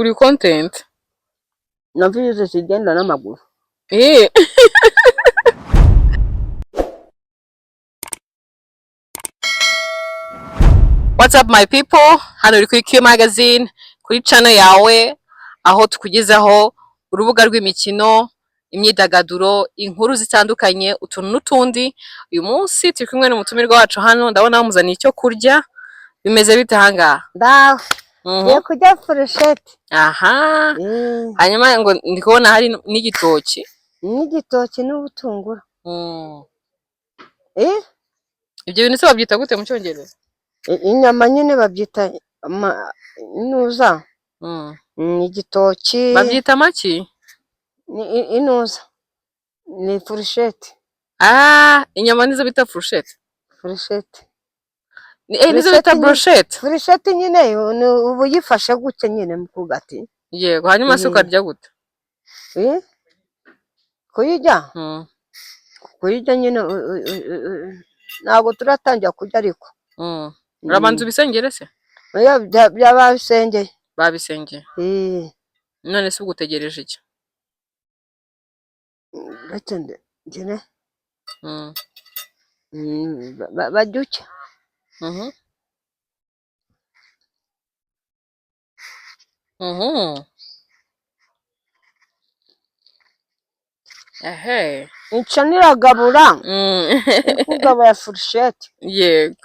Uri content. Na views zigenda n'amaguru. Eh. What's up my people? Hano uri kuri Q Magazine, kuri channel yawe, aho tukugezaho urubuga rw'imikino, imyidagaduro, inkuru zitandukanye, utuntu n'utundi. Uyu munsi turi kumwe n'umutumirwa wacu hano, ndabona bamuzaniye icyo kurya. Bimeze bite ahangaha? Ndaho. Ngiye kurya furusheti. Aha. Hanyuma ngo ndi kubona hari n'igitoki. N'igitoki n'ubutunguru. Eh? Ibyo bintu se babyita gute mu cyongereza? Inyama nyine babyita inuza. Ni igitoki. Babyita amaki? Ni inuza. Ni furusheti. Ah, inyama nizo bita furusheti. Furusheti. Nizo bita brochette. Furusheti nyine uba uyifashe gutya nyine mu kugati. Yego, hanyuma se ukarya gute? Eh? Kuyirya? Kuyirya nyine ntabwo turatangira kurya ariko. Urabanza ubisengere se? Oya, babisengeye. Babisengeye. Eh. None se ubwo utegereje iki? Ndetse ngire. Barya utya. Ehe. Inca niragabura. Iri kugabura furusheti. Yego.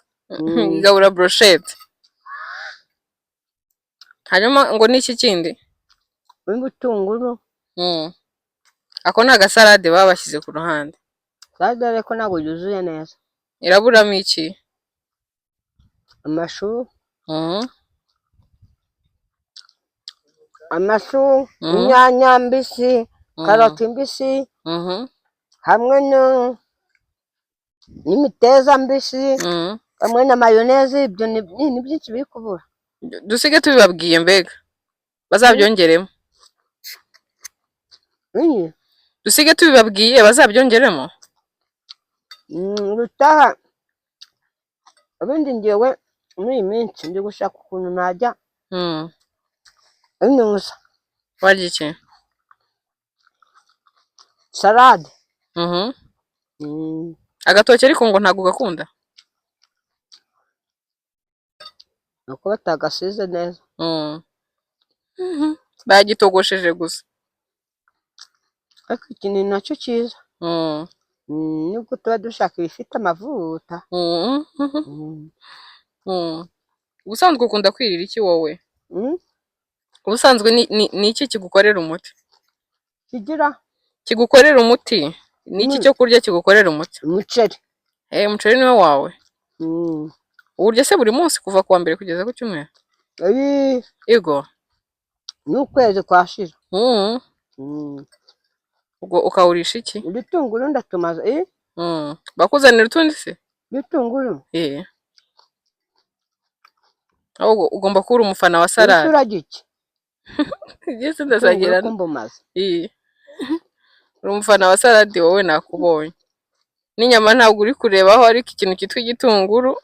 Gabura brochette. Hanyuma ngo ni iki kindi? N'ubutunguru. Ako ni agasalade baba bashyize ku ruhande. Salade ariko ntabwo yuzuye neza. Iraburamo iki? Amashu. Amashu, inyanya mbisi, karoti mbisi, hamwe n'imiteja mbisi, hamwe na mayoneze. Ibyo ni byinshi biri kubura. Dusige tubibabwiye mbega. Bazabyongeremo. Dusige tubibabwiye bazabyongeremo. Ubutaha ubundi ngewe muri iyi minsi ndi gushaka ukuntu najya inuza. Warya iki? Salade. Agatoki ariko ngo ntabwo gakunda. Nuko batagasize neza. Bagitogosheje gusa. Ariko iki ni nacyo cyiza. Nubwo tuba dushaka ibifite amavuta. Ubusanzwe ukunda kwirira iki wowe? Ubusanzwe ni iki kigukorera umuti? Kigira? Kigukorera umuti? Ni iki cyo kurya kigukorera umuti? Umuceri. Umuceri niwo wawe? Uwurya se buri munsi kuva kuwa mbere kugeza ku cyumweru? Yego. N'ukwezi kwashira. Ubwo ukawurisha iki? Ibitunguru ndatumaze. Bakuzanira utundi se? Ibitunguru. Ahubwo ugomba kuba uri umufana wa salade. Urarya iki? Njye sindasangira. Ibitunguru ko mbumaze. Uri umufana wa salade wowe nakubonye. N'inyama ntabwo uri kurebaho, ariko ikintu cyitwa igitunguru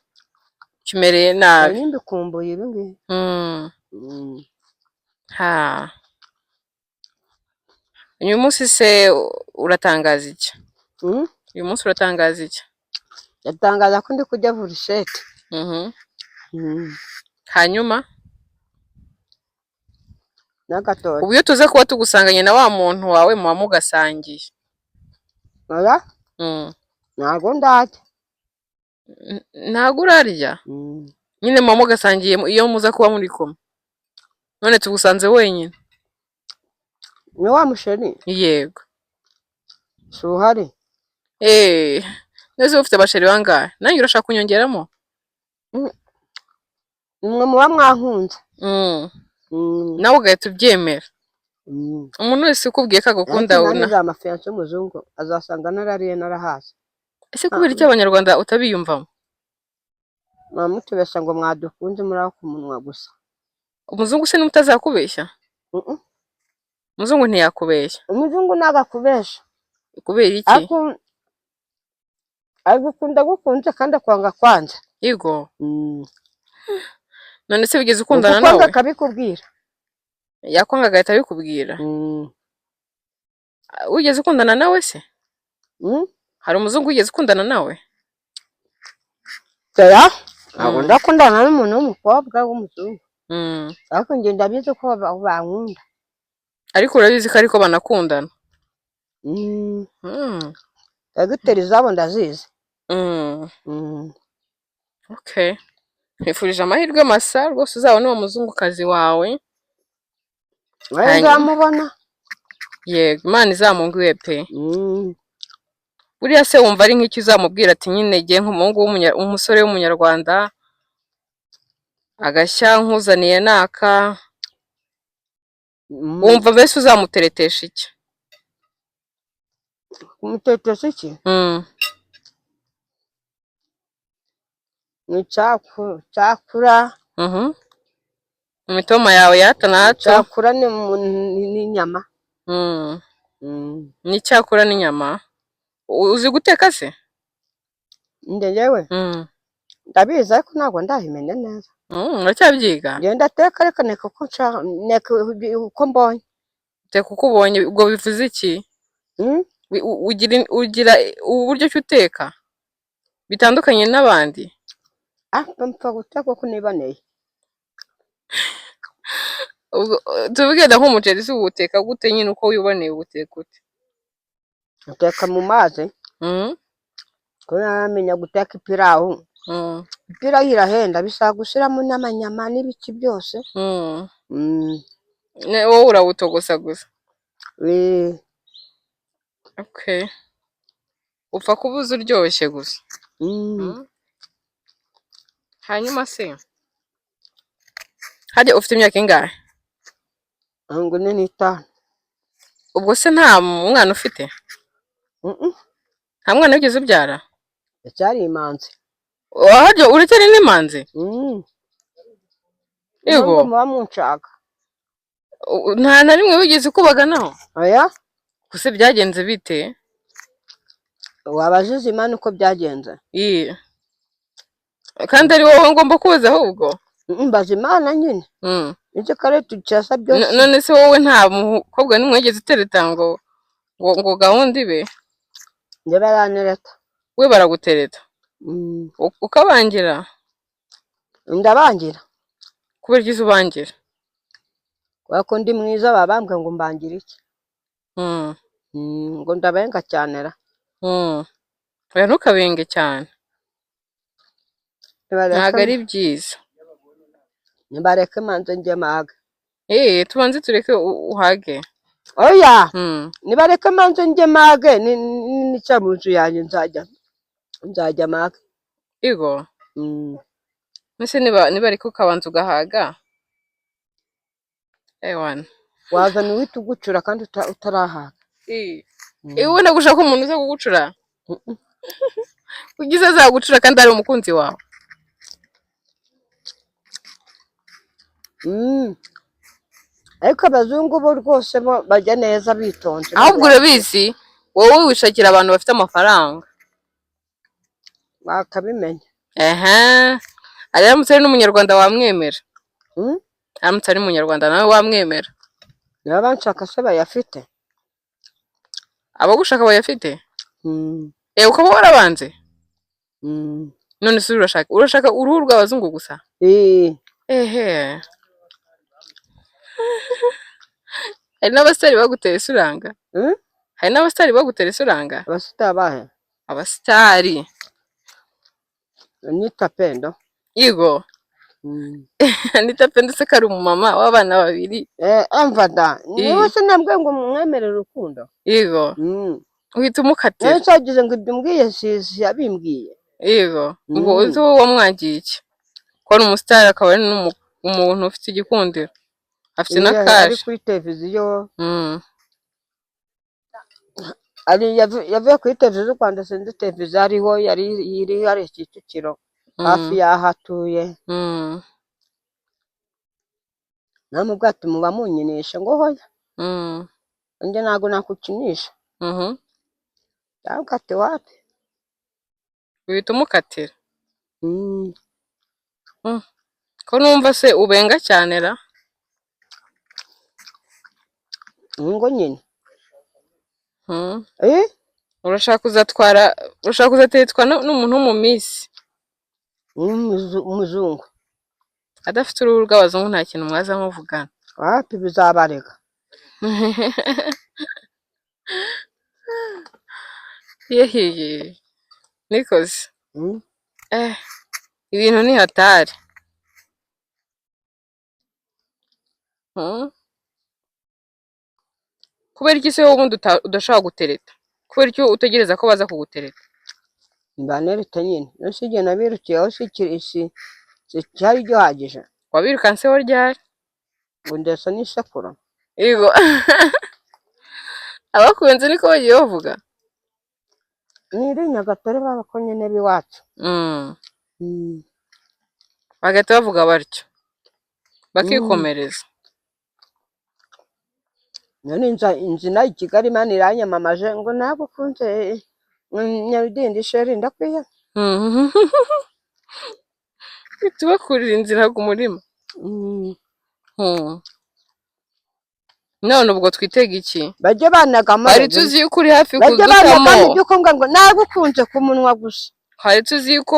kimereye nabi. Nari mbikumbuye ibi ngibi. Ha. Uyu munsi se uratangaza iki? Uyu munsi uratangaza iki? Ndatangaza ko ndi kurya burushete. Hanyuma N'agatoki. Ubu iyo tuza kuba tugusanganye na wa muntu wawe muba mugasangiye. Oya? Ntabwo ndarya. Ntabwo urarya? Nyine muba mugasangiye iyo muza kuba muri kumwe. None tugusanze wenyine. Ni wa musheri? Yego. Si uhari? Nese ufite abasheri bangahe? Nanjye urashaka kunyongeramo? Nimwe muba mwankunze. Nawe ugahita ubyemera. Umuntu wese ukubwiye ko agukunda Ariko ubona. nanjye amafiyanse y'umuzungu azasanga narariye narahaze. Ese kubera iki abanyarwanda utabiyumvamo? Mwamutubeshya ngo mwadukunze muri aho ku munwa gusa. Umuzungu se n'utazakubeshya? Umuzungu ntiyakubeshya. Umuzungu ntabwo akubesha. Kubera iki? Agukunda agukunze kandi akwanga kwanze. Yego. None se wigeze ukundana Ukwanga nawe? akabikubwira. Yakwanga agahita abikubwira. Mm. Wigeze ukundana nawe se? Mm? Hari umuzungu wigeze ukundana nawe? Oya, ntabwo Mm. ndakundana n'umuntu w'umukobwa w'umuzungu, ariko njye ndabizi ko bankunda. Ariko urabizi ko ariko banakundana? Mm. Mm. Dogiteri zabo ndazizi. Okay, nkwifurije amahirwe masa rwose, uzabone uwo muzungukazi wawe. Nawe Hanyuma nzamubona. Yego, Imana izamunguye pe. Buriya se wumva ari nk'icyo uzamubwira, ati nyine ngiye nk'umuhungu umusore w'umunyarwanda, agashya nkuzaniye naka, wumva mbese uzamuteretesha iki? Kumutetesha iki? Mm. Ni cyakura. Imitoma yawe ya hato na hato. Cyakura ni n'inyama. Ni icyakura n'inyama. Uzi guteka se? Njye njyewe ndabizi, ariko ntabwo ndabimenya neza. Uracyabyiga? Njye ndateka, ariko neka uko nshaka, neka uko mbonye. Uteka uko ubonye, ubwo bivuze iki? Mm? Ugira uburyo ki uteka bitandukanye n'abandi? Ah, mpfa guteka uko niboneye. Ubwo, tuvuge da nk'umuceri se uwuteka gute nyine, uko wiboneye uwuteka ute? Uteka mu mazi. Ko ntaramenya guteka ipirawu. Ipirawu irahenda, bisaba gushyiramo n'amanyama n'ibiki byose. Wowe urawutogosa gusa? Eh. Okay, upfa kuba uzi uryoshye gusa. Mm. Hanyuma se harya ufite imyaka ingahe? 45. Ubwo se nta mwana ufite? Mm-mm. Nta mwana wigeze ubyara? Ndacyari imanzi. Harya uracyari n'imanzi? Mm. Yego. Impamvu muba munshaka. Nta na rimwe wigeze ukubaganaho? Oya. Gusa byagenze bite? Wabazize Imana uko byagenze. Iya. Kandi ari wowe ngomba kubaza ahubwo. Mbaza Imana nyine. Nicyo kare tukesa byose. None se wowe nta mukobwa n'umwe wigeze utereta ngo gahunda ibe? Njye barantereta. We baragutereta? Mm. Ukabangira? Ndabangira. Kubera iki ubangira? Kubera ko ndi mwiza, baba bambwiye ngo mbangire iki? Ngo ndabenga cyane ra. Oya, ntukabenge cyane. Nibareke. Ntabwo ari byiza. Nibareke manze njye maga. Eh, tubanze tureke uhage. Oya. Nibareke manze njye mage, nica mu nzu yanjye nzajya mage. Igo. Mm. Mbese niba ariko ukabanza ugahaga? Ewana. Wazana uwita ugucura kandi utarahaga. Eh. Mm. Iwe ubona gushaka umuntu uza kugucura? Mm-mm. Ugize azagucura kandi ari umukunzi wawe. Ariko abazungu bo rwose bo bajya neza bitonze. Ahubwo urabizi, wowe wishakira abantu bafite amafaranga. Bakabimenya. Ehe. Aramutse ari n'umunyarwanda wamwemera? Mm? Aramutse ari umunyarwanda nawe wamwemera? Niba banshaka se bayafite. Abagushaka bayafite? Mm. Eh, ukaba warabanze? Mm. None se urashaka uruhu rw'abazungu gusa? Eh. Ehe. Hari n'abasitari bagutera isuranga? Mm? Hari n'abasitari bagutera isuranga? Abasitari bahe? Abasitari. Anita Pendo. Yego. Mm. Anita Pendo se kari umumama w'abana babiri. Eh, amva da. Niba Eh. se nambwiye ngo mwemerere urukundo. Yego. Uhita umukatira. Nawe cyagize ngo ibyo umbwiye si yabimbwiye. Yego. Ngo Mm. uzi wowe wamwangiye iki? Ko ari umusitari akaba ari n'umuntu ufite igikundiro. Afite na Iyo ari cash. kuri televiziyo. Ari yavuye kuri televiziyo y'u Rwanda, sinzi televiziyo ariho yari iri, ari Kicukiro hafi y'aho atuye. Namubwiye ati muba munyinisha, ngo hoya. Njye ntabwo nakukinisha. Ndamubwira ati wapi. Uhita umukatira. Mm. Ko numva se ubenga cyane ra? Ngo nyine. Eh. Urashaka kuzatwara, urashaka kuzateretswa n'umuntu w'umu miss? Umuzungu. Adafite uruhu rw'abazungu nta kintu mwaza muvugana. Wapi, bizabarega. Yehiye, nikoze. Mm. Eh, ibintu ni hatari. Kubera iki se wowe ubundi udashobora gutereta? Kubera iki utegereza ko baza kugutereta? Mbanerete nyine, nose igihe nabirukiyeho si si cyari gihagije? Wabirukanseho ryari? Ngo ndesa n'isekuru. Yego, abakunze niko bagiye bavuga. Niri Nyagatare b'abakonyene b'iwacu. Bagahita bavuga batyo bakikomereza. None inzu inaha i Kigali, Imana iranyamamaje ngo nagukunze, Nyarudindi chéri, ndakwiye. Uhita ubakurira inzira ku murima. None ubwo twitega iki? Bajye banagamo. Twari tuzi yuko uri hafi Bajye banagamo. kudutamo. Ibyo kumbwira ngo nagukunze ku munwa gusa. Twari tuzi yuko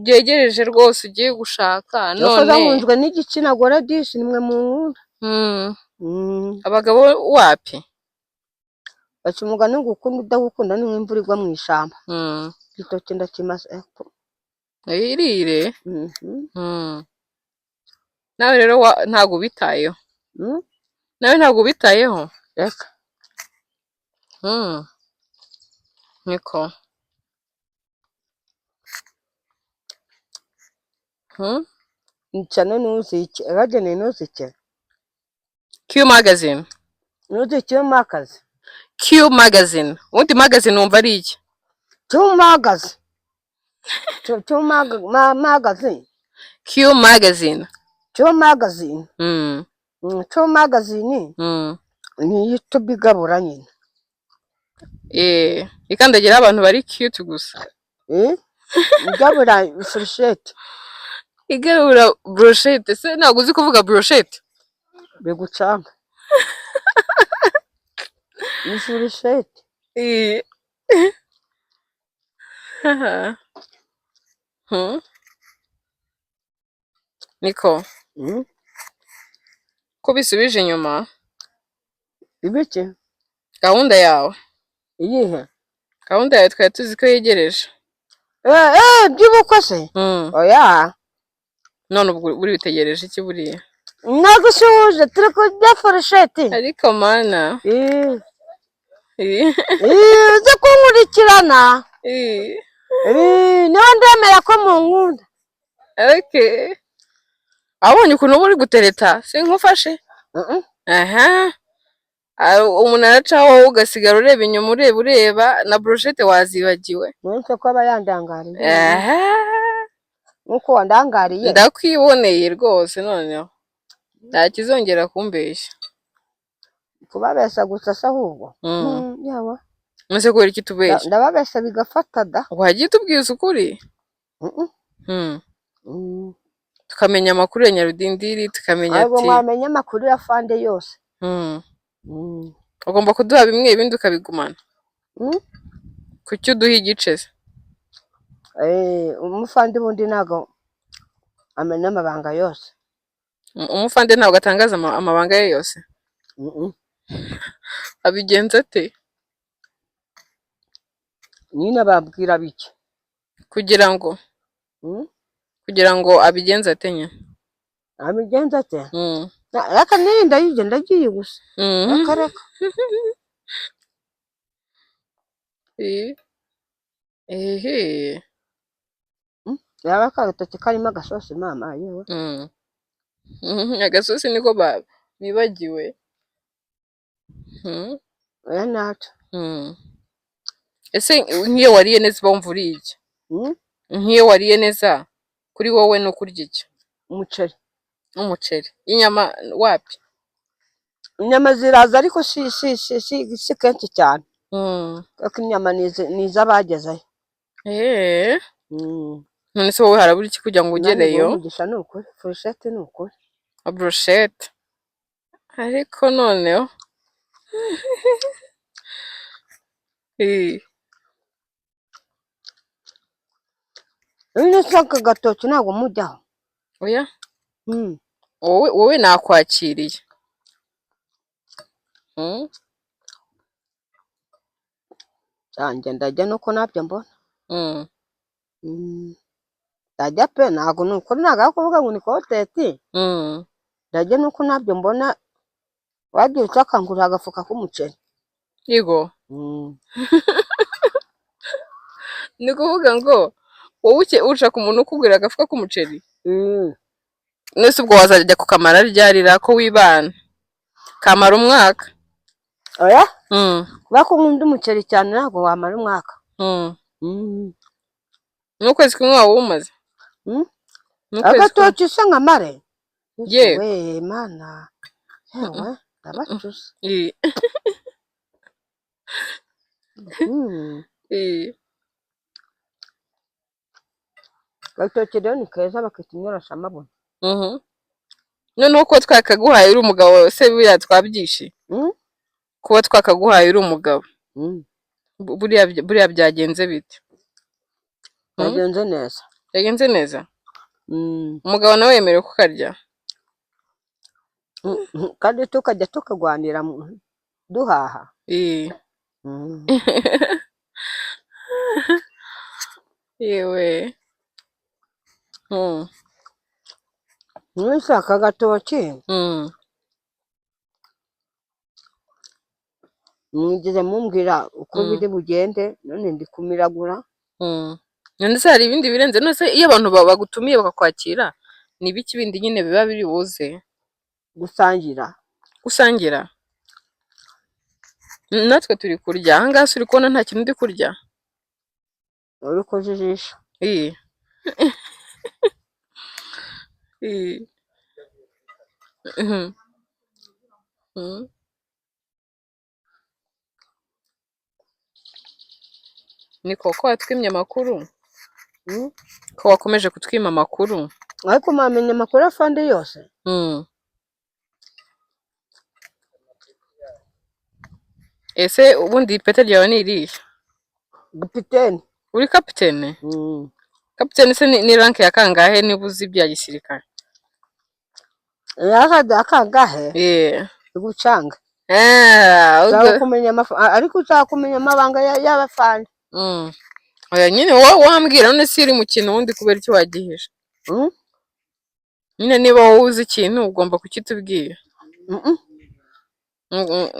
byegereje rwose, ugiye gushaka. None none nkunzwe n'igitsina gore disi, nimwe mu nkunda. Abagabo wapi. Baca umugani ngo ukunda udagukunda ni nk'imvura igwa mu ishyamba. Igitoki ndakimaze. Irire. Mhm. Nawe rero ntabwo ubitayeho. Nawe ntabwo ubitayeho. Reka. Niko. Ncano ntuzike bageneye, ntuzike. Q Magazine. Ntuzike akazi. Q Magazine. Ubundi magazine wumva ari iki? Cyumagazi, cyumagazi. Q Magazine. Cyumagazine. Cyumagazine. Ni YouTube igabura nyine. Eh, ikandagira abantu bari cute gusa. Eh? Igabura furusheti. Igabura brochette. Se ntabwo uzi kuvuga brochette? Bigucanga, ni furusheti. Eh. Niko. Ko bisubije inyuma? Ibiki? Gahunda yawe. Iyihe? Gahunda yawe twari tuzi ko yegereje. Eh eh, by'ubukwe se? Oya. None ubwo buri bitegereje iki buriya? Nagusuhuje, turi kurya furusheti. Ariko mana. Eh. Eh. Eh, uze kunkurikirana. Eh. Eh, niba ndemera ko munkunda. Okay. Abonye ukuntu uba uri gutereta, sinkufashe? Mhm. Aha. Ah, umuntu aracaho wowe ugasigara ureba inyuma, ureba ureba na brochette wazibagiwe. Nonse ko aba yandangariye. Aha. Nkuko wandangariye. Ndakwiboneye rwose, noneho nta kizongera kumbeshya. Kubabesha gusa se ahubwo? Yawa. None kubera iki tubeshya? Ndababesha bigafata da. Wagiye utubwiza ukuri? Mhm. Tukamenya amakuru ya Nyarudindiri, tukamenya Ahubwo ati mwamenya amakuru ya fande yose. Ugomba kuduha bimwe, ibindi ukabigumana. Kuki uduha igice se? Eh, umufande ubundi ntago amenya amabanga yose. Umufande ntabwo atangaza amabanga ye yose? Mhm. Abigenza ate? Nyine babwira bike. Kugira ngo kugira ngo abigenze ate nyine? Abigenza ate? Reka nirinda yibyo, ndagiye gusa. Reka reka. Eh. Ehe. Yaba akagatoki karimo agasosi mama yewe. Agasosi niko bibagiwe. Oya ntacyo. Ese nk'iyo wariye neza uba wumva uriye iki? Mm? Nk'iyo wariye neza kuri wowe ni ukurya iki? Umuceri. Umuceri. Inyama wapi? Inyama ziraza ariko si kenshi cyane. Kuko inyama ni iz'abagezeyo. Eh. None se wowe harabura iki kugira ngo Imana iguhe ugereyo? umugisha ni ukuri. Furusheti ni ukuri. Brochette. Ariko noneho. Eh. None se aka gatoki ntabwo mujyaho? Oya. Wowe nakwakiriye. Cyanjye ndajya nuko ntabyo mbona. Ndajya pe, ntabwo ni ukuri, ntabwo ari ukuvuga ngo ni content. Ndajya nuko ntabyo mbona, wagira icyo akangurira agafuka k'umuceri. Yego. Ni ukuvuga ngo wowe ushaka umuntu ukugurira agafuka k'umuceri? Nese ubwo wazajya kukamara ryarira ko wibana? Kamara umwaka? Oya. Kubera ko nkunda umuceri cyane ntabwo wamara umwaka. N'ukwezi kumwe waba uwumaze? N'ukwezi kumwe. Agatoki se nkamare? Yewe. We mana. Yewe ndabacuze. Agatoki rero ni keza, bakita inyoroshamabone. Noneho kuba twakaguhaye uri umugabo se buriya twabyishe? Kuba twakaguhaye uri umugabo. Buriya byagenze bite? Byagenze neza. Byagenze neza? Umugabo nawe yemerewe kukarya? Kandi tukajya tukagwanira duhaha. Yewe. Mwese aka gatoki mwigeze mumbwira uko biri bugende, none ndi kumiragura. None se hari ibindi birenze? None se iyo abantu bagutumiye bakakwakira, ni ibiki bindi nyine biba biri buze? Gusangira. Gusangira? Natwe turi kurya. Aha ngaha uri kubona nta kintu ndi kurya? Uri kujijisha. Ni koko watwimye amakuru? Ko wakomeje kutwima amakuru? Ariko mwamenya amakuru afande yose? Ese ubundi ipeti ryawe ni irihe? Kapitene. Uri kapitene? Kapitene se ni rank ya kangahe niba uzi ibya gisirikare? Yakajya kangahe? Igucanga. Ushaka kumenya ariko ushaka kumenya amabanga y'abafande. Oya nyine wowe wambwira, none se uri mu kintu wundi kubera icyo wagihisha? Nyine niba wowe uzi ikintu ugomba kukitubwira.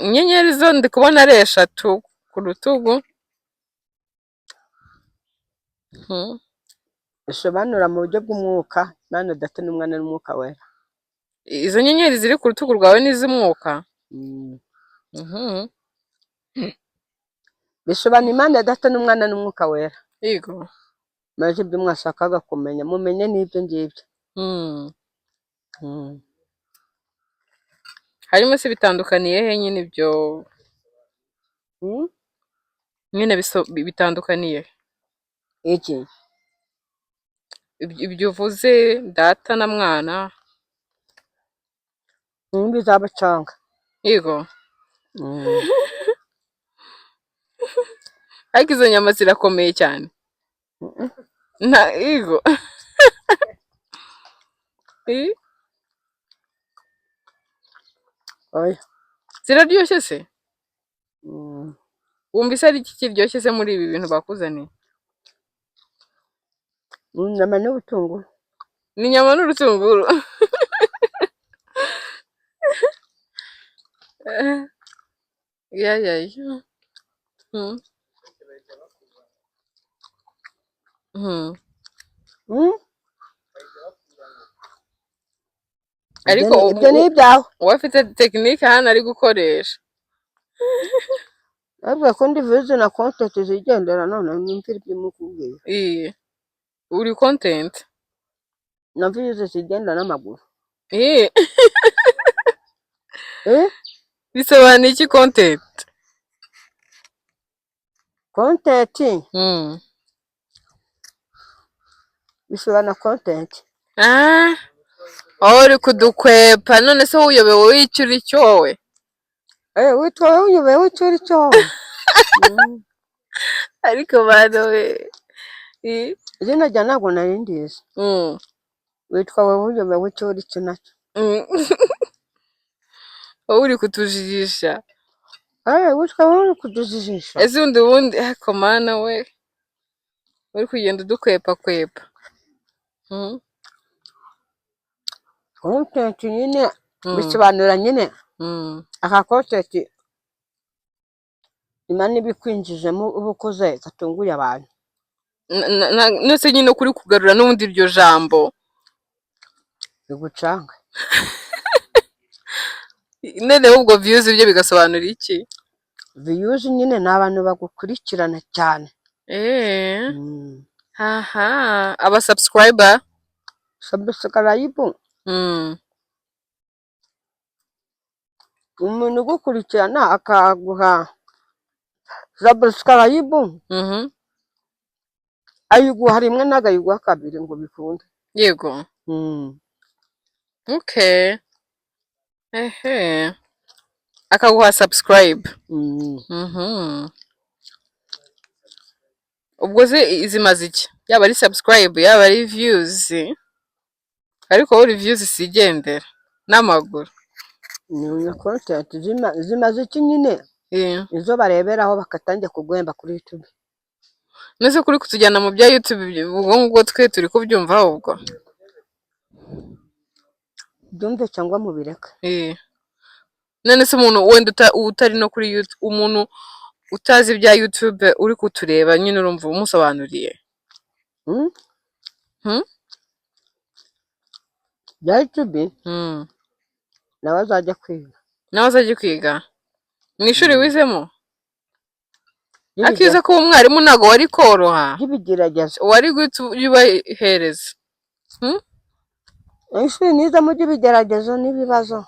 Inyenyeri zo ndi kubona ari 3 ku rutugu. Bisobanura mu buryo bw'umwuka, Imana Data n'Umwana n'Umwuka Wera. Izo nyenyeri ziri ku rutugu rwawe ni iz'umwuka? Bisobanura Imana Data n'Umwana n'Umwuka Wera. Yego. Maze ibyo mwashakaga kumenya mumenye n'ibyo ngibyo. Harimo se bitandukaniye he nyine ibyo? Nyine bitandukaniye. Iki? Ibyo uvuze Data na Mwana. Bizabacanga. Yego. Ariko izo nyama zirakomeye cyane. Na yego. Oya. Ziraryoshye se? Wumva ari iki kiryoshye se muri ibi bintu bakuzaniye? Inyama n'ubutunguru. Ni inyama n'urutunguru. Ya ya ya. Ariko Ibyo ni ibyawe. Uwo afite tekinike hano ari gukoresha. Ariko ko ndi vize na content zigendera none nyumvira ibyo mukubwiye. Uri content? Na vize zigenda n'amaguru. Bisobanuye iki content? Content. Bisobanura content. Aho uri kudukwepa none se uyobewe icyo uri cyo wowe? Witwa wowe uyobewe icyo uri cyo wowe. Ariko bana we. Izina rya ntabwo nari ndizi. Witwa wowe uyobewe icyo uri cyo nacyo. Wowe uri kutujijisha. Witwa wowe uri kutujijisha. Ese ubundi ariko mana we, uri kugenda udukwepa kwepa. Content nyine bisobanura nyine aka content Imana ibikwinjijemo uba ukoze gatunguye abantu. Nose nyine kuri kugarura n'ubundi iryo jambo. Bigucanga. Noneho ubwo views ibyo bigasobanura iki? Views nyine ni abantu bagukurikirana cyane. Aha, aba subscriber. Subscribe. Umuntu ugukurikirana akaguha subscribe, ayiguha rimwe ntabwo ayiguha kabiri ngo bikunde. Yego. Okay. Ehe. Akaguha subscribe. Ubwo se zimaze iki? Yaba ari subscribe, yaba ari views. Ariko wowe uri views sigendera n'amaguru. Ni content zimaze iki nyine? Izo bareberaho bakatangira kuguhemba kuri YouTube. Nese kuri kutujyana mu bya YouTube, ubwo ngubwo twe turi kubyumva ahubwo. Byumve cyangwa mubireke. None se umuntu wenda utari no kuri YouTube, umuntu utazi ibya YouTube uri kutureba nyine, urumva umusobanuriye? Mm? Hmm? Bya YouTube nawe azajya kwiga. Nawe azajya kwiga mu ishuri wizemo? Akiza kuba umwarimu ntabwo wari koroha. By'ibigeragezo. Wari guhita ubahereza. Ishuri nizamo ry'ibigeragezo n'ibibazo.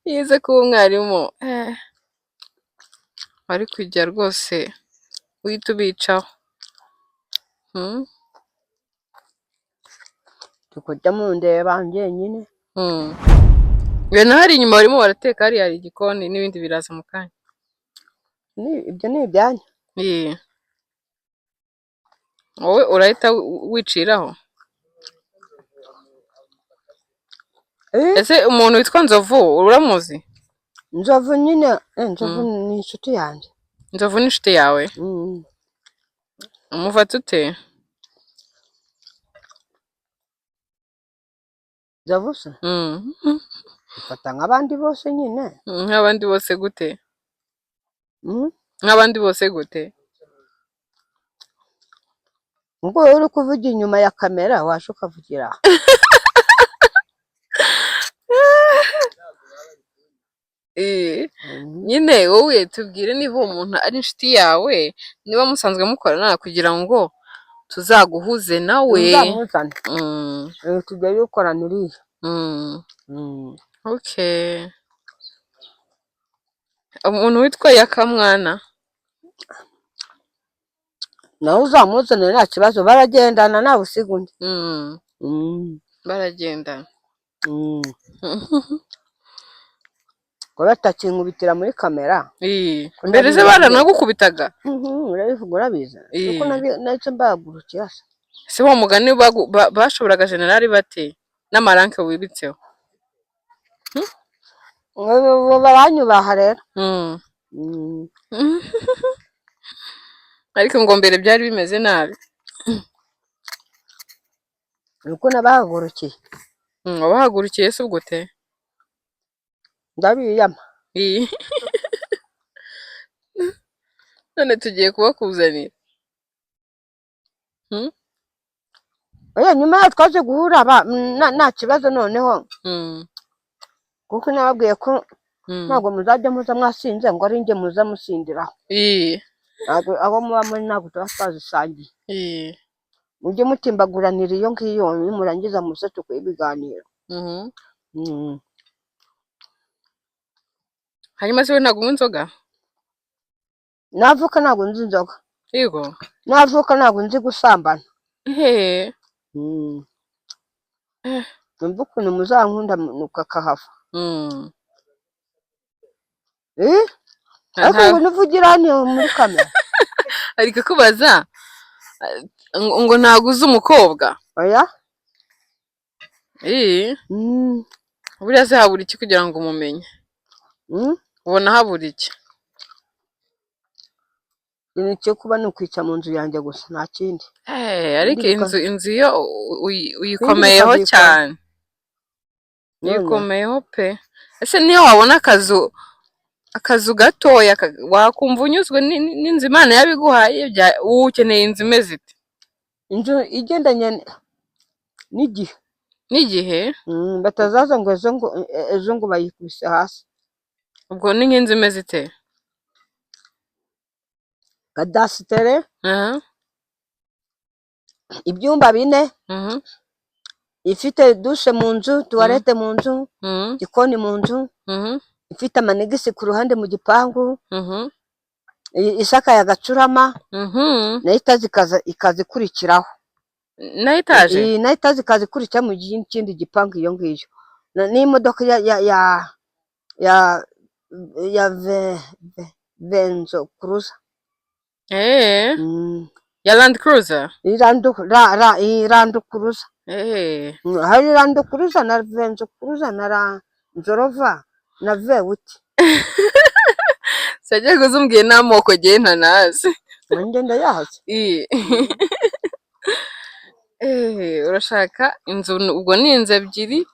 Yize kuba umwarimu, wari kujya rwose uhita ubicaho. Ndi kurya mundeba njyenyine. Na hari inyuma barimo barateka, hariya hari igikoni n'ibindi biraza mu kanya. Ibyo ni ibyanyu. Wowe urahita wiciraho. Ese umuntu witwa Nzovu uramuzi? Nzovu nyine, Nzovu ni inshuti yanjye. Nzovu ni inshuti yawe? Umufata ute? Nzovu se? Mufata nk'abandi bose nyine. Nk'abandi bose gute? Nk'abandi bose gute? Ubwo wowe uri kuvugira inyuma ya kamera waje ukavugira aha. Nyine wowe tubwire niba uwo muntu ari inshuti yawe, niba musanzwe mukorana, kugira ngo tuzaguhuze nawe. Uzamuzane. Tujya dukorana uriya. Okay. Umuntu witwa Yakamwana. Nawe uzamuzane nta kibazo, baragendana ntawe usiga undi. Baragendana. Ngo batakinkubitira muri kamera. Mbere se baranagukubitaga? Urabivuga urabizi. Kuko nahise mbahagurukira se. Se wa mugani bashoboraga generali bate n'amaranke wibitseho? Baranyubaha rero. Ariko ngo mbere byari bimeze nabi. Nuko nabahagurukiye. Wabahagurukiye se ubwo te? Ndabiyama. None tugiye kubakuzanira. Oya, nyuma yaho twaje guhura nta kibazo noneho. Kuko nababwiye ko ntabwo muzajya muza mwasinze ngo ari njye muza musindiraho. Ntabwo abo muba muri ntabwo tuba twazisangiye. Mujye mutimbaguranira iyo ngiyo, nimurangiza muze tukwiye ibiganiro. Hanyuma se we ntabwo unywa inzoga? Navuka ntabwo nzi inzoga. Yego. Navuka ntabwo nzi gusambana. Ehe. Numva ukuntu muzankunda nuko akahava. Eh? Ariko ngo nuvugira hano muri kamera. Ari kukubaza ngo ntabwo uzi umukobwa. Oya. Eh, Mm. buriya se habura iki kugira ngo umumenye? Mm. Ubona habura iki? Ikintu cyo kuba ni ukwica mu nzu yanjye gusa, nta kindi. Eh, ariko Ibindi inzu yo uyikomeyeho bikazikora. cyane. None Uyikomeyeho pe. Ese niyo wabona akazu gatoya wakumva unyuzwe n'inzu Imana yabiguhaye? Wowe ukeneye inzu imeze ite? Inzu igendanye n'igihe. N'igihe? Batazaza ngo ejo ngo bayikubise hasi. Ubwo ni nk'inzu imeze ite? Kadasitere, ibyumba 4, ifite douche mu nzu, toilette mu nzu, igikoni mu nzu, ifite ama annexe ku ruhande mu gipangu, isakaye agacurama, nayo itazi ikaza ikurikiraho. Na etaje? Iyi nayo itazi ikaza ikurikira mu kindi gipangu iyo ngiyo. N'imodoka ya Venzo Cruiser. Eh, ya Land Cruiser? Iyi Land Cruiser. Hari Land Cruiser na Venzo Cruiser na Range Rover na V8. Sajya kuzumbwiye n'amoko ngewe ntanazi. Nanjye ndayazi. Eh. Eh, urashaka inzu, ubwo ni inzu ebyiri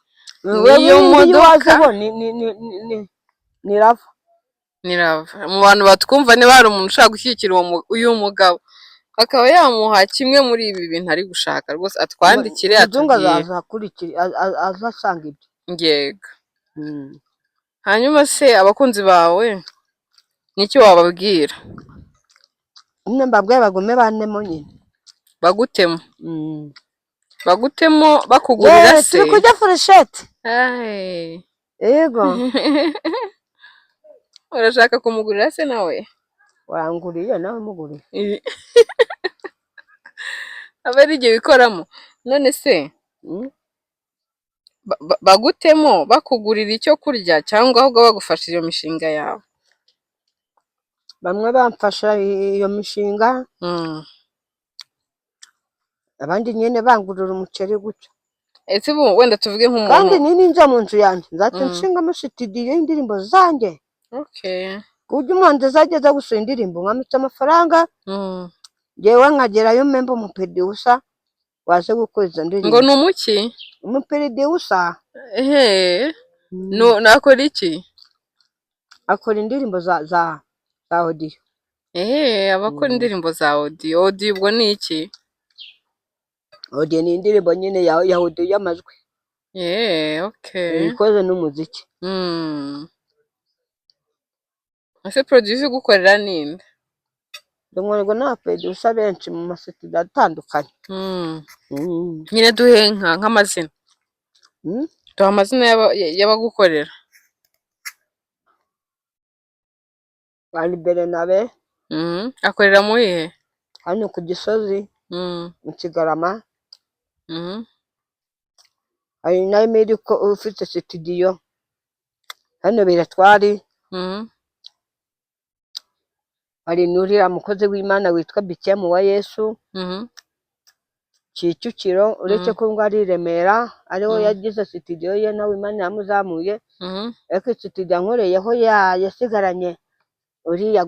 Wewe n'iyo indi modoka. Wazeho ni RAV4. Ni RAV4. Mu bantu batwumva, niba hari umuntu ushaka gushyigikira uyu mugabo akaba yamuha kimwe muri ibi bintu ari gushaka, rwose atwandikire, Umuzungu atubwire. Azaza akurikira, azasanga ibyo. Yego. Hanyuma se abakunzi bawe nicyo wababwira? Nyine mbabwire bagume banemo nyine. Bagutemo? Bagutemo bakugurira Yeee, se? Turi kurya furusheti. Ay. Yego. Urashaka kumugurira se nawe? Wanguriye nawe muguriye. Aba ari igihe bikoramo none se? Bagutemo bakugurira icyo kurya cyangwa ahubwo bagufasha iyo mishinga yawe? Bamwe bamfasha iyo mishinga, abandi nyine bangurira umuceri gutyo. Ese ubu wenda tuvuge nk'umuntu Kandi ninjya mu nzu yanjye nzahita nshingamo studio y'indirimbo zanjye, ku buryo umuhanzi azajya aza gusura indirimbo nkamutse amafaranga, ngewe nkagerayo mpemba umuproducer waje gukora izo Ngo ndirimbo. ni umuki? Umuproducer. Ehe. Nakora iki? Akora indirimbo za audio. Ehe, abakora indirimbo za audio. Audio ubwo ni iki? Audio ni indirimbo nyine ya audio y'amajwi, Eh, okay. ikoze n'umuziki. Ese producer ugukorera ninde? Nkorerwa n'abaproducer benshi mu masitudiyo atandukanye. Nyine duhe nk'amazina. Duha amazina y'abagukorera. Bari Berenabe. Akorera muri he? Hano ku Gisozi, mu Kigarama. Hari na Emile ko ufite studio hano Biratwari. Hari n'uriya mukozi w'Imana witwa Bikemu wa Yesu, Kicukiro, uretse ko ngo ari i Remera ariho yagize studio ye, nawe Imana yamuzamuye. Ariko studio yankoreyeho yasigaranye uriya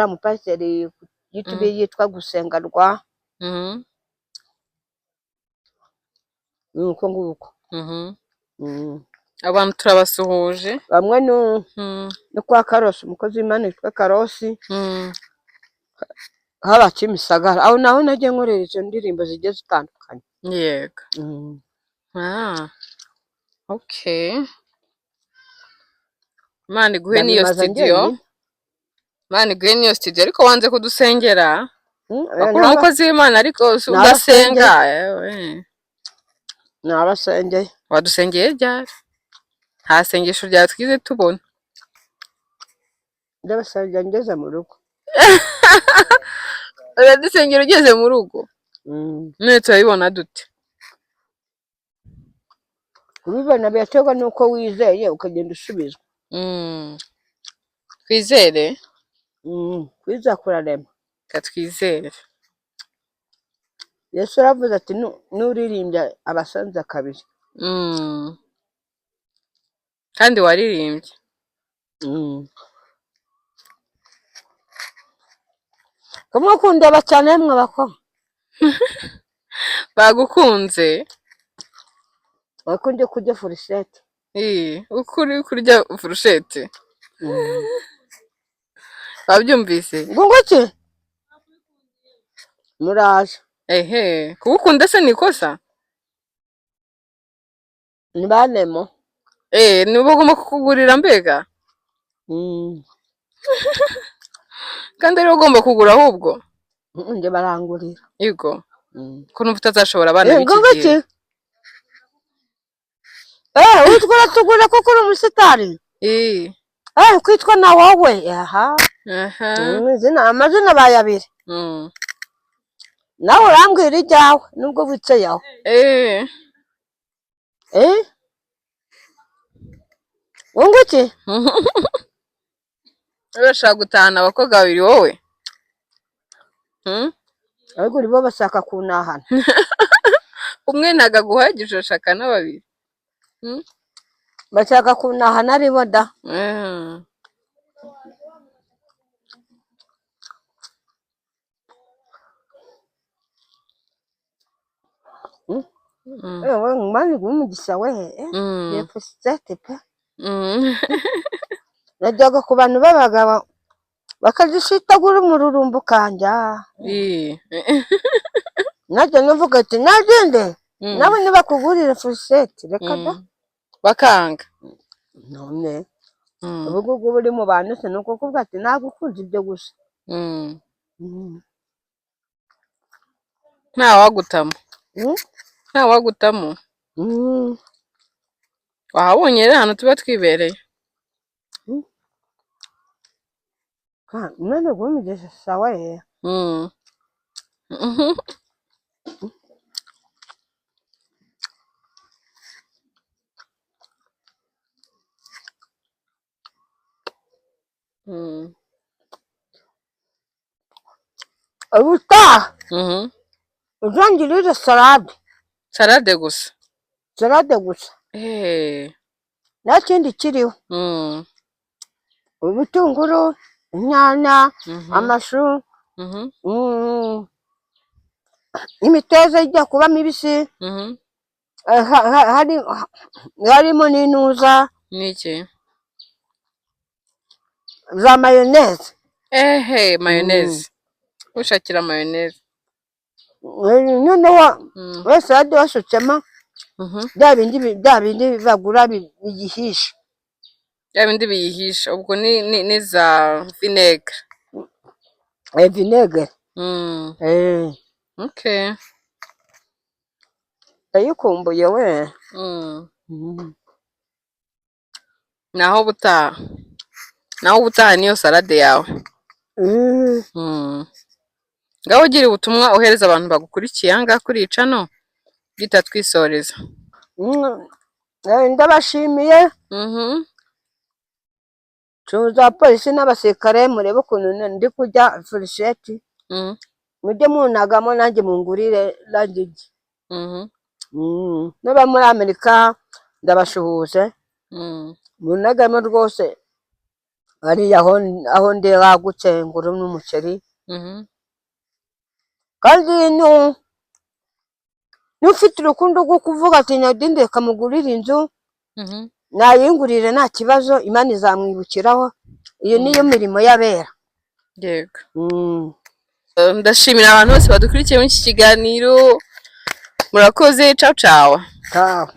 mupasiteri YouTube yitwa Gusengarwa. Ni uko nguko. Abantu turabasuhuje. Bamwe no kwa Karosi, umukozi w'Imana witwa Karosi, haba Kimisagara, aho naho nagiye nkorera izo ndirimbo zigiye zitandukanye. Yego. Ah. Okay. Imana iguhe n'iyo Ndabimaza studio. njyenyine. Imana iguhe n'iyo studio, ariko wanze kudusengera. Oya, Bakuru umukozi w'Imana ariko si udasenga. Ewe. Nabasengeye. Wadusengeye ryari? Nta sengesho ryawe twize tubona. Ndabasengera ngeze mu rugo. Uradusengera ugeze mu rugo? Mm. None turabibona dute? Kubibona biraterwa n'uko wizeye ukagenda usubizwa. Twizere. Kwizera kurarema. Reka twizere. Yesu aravuze ati: "N'uririmbye abasanze kabiri." Kandi waririmbye. Kumwe kundeba cyane mwe bako. Bagukunze. Ariko ndi kurya fourchette. Uko uri kurya fourchette, babyumvise. Ngo nguki muraje. Ehe, kugukunda se ni ikosa? Nibanemo. Nibo bagomba kukugurira mbega? Kandi ariwe ugomba kugura ahubwo. Njye barangurira. Yego. Ko numva utazashobora abana Ngo b'iki nguki gihe. Witwa uratugura kuko uri umusitari. Kwitwa na wowe aha. Aha. Izina, amazina abaye abiri. Nawe urambwira ijyawe nubwo wicaye aho. Wunguki? Urashaka gutahana abakobwa babiri wowe? Hmm? Ariko bo bashaka kuntahana. Umwe ntabwo aguhagije, urashaka na babiri? Hmm? Bashaka kuntahana aribo da. Ewe, Imana iguhe umugisha we. Iyo fourchette pe. Najyaga ku bantu b'abagabo bakazishitagura umururumbo ukanja. Najya navuga ati nagende. Nawe nibakugurira fourchette, reka da. Bakanga. None ubu ngubu uri mu bantu se ni ukuvuga ati nagukunze ibyo gusa. Ntawagutamo. Ntawagutamo. Wahabonye rero ahantu tuba twibereye. Imana iguhe umugisha, sawa ye. Ubutaha uzangirire salade. Salade gusa? Salade gusa. Nta kindi kiriho. Ibitunguru, inyanya, amashu, imiteja ijya kuba mibisi. Harimo n'intuza. Niki? Za mayonnaise. Ehe, mayonnaise, ushakira mayonnaise. Noneho we salade wasutsemo bya bindi bagura bigihisha. Bya bindi biyihisha, ubwo ni za vinaigre? Vinaigre. Okay. Ndayikumbuye we. Naho ubutaha, naho ubutaha, niyo salade yawe. Ngaho ugira ubutumwa uhereza abantu bagukurikiye aha ngaha kuri iyi channel duhita twisoreza. Ndabashimiye. Cuza polisi n'abasirikare, murebe ukuntu ndi kurya fourchette. Mujye munagamo nanjye mungurire nanjye ndye. Niba muri Amerika ndabashuhuje. Munagamo rwose hariya aho ndi hagutse ngure n'umuceri. Kandi n'ufite urukundo rwo kuvuga ati Nadine reka mugurire inzu, nayingurire nta kibazo, Imana izamwibukiraho. Iyo niyo mirimo y'abera. Yego. Ndashimira abantu bose badukurikiye muri iki kiganiro, murakoze, ciao ciao. Ciao.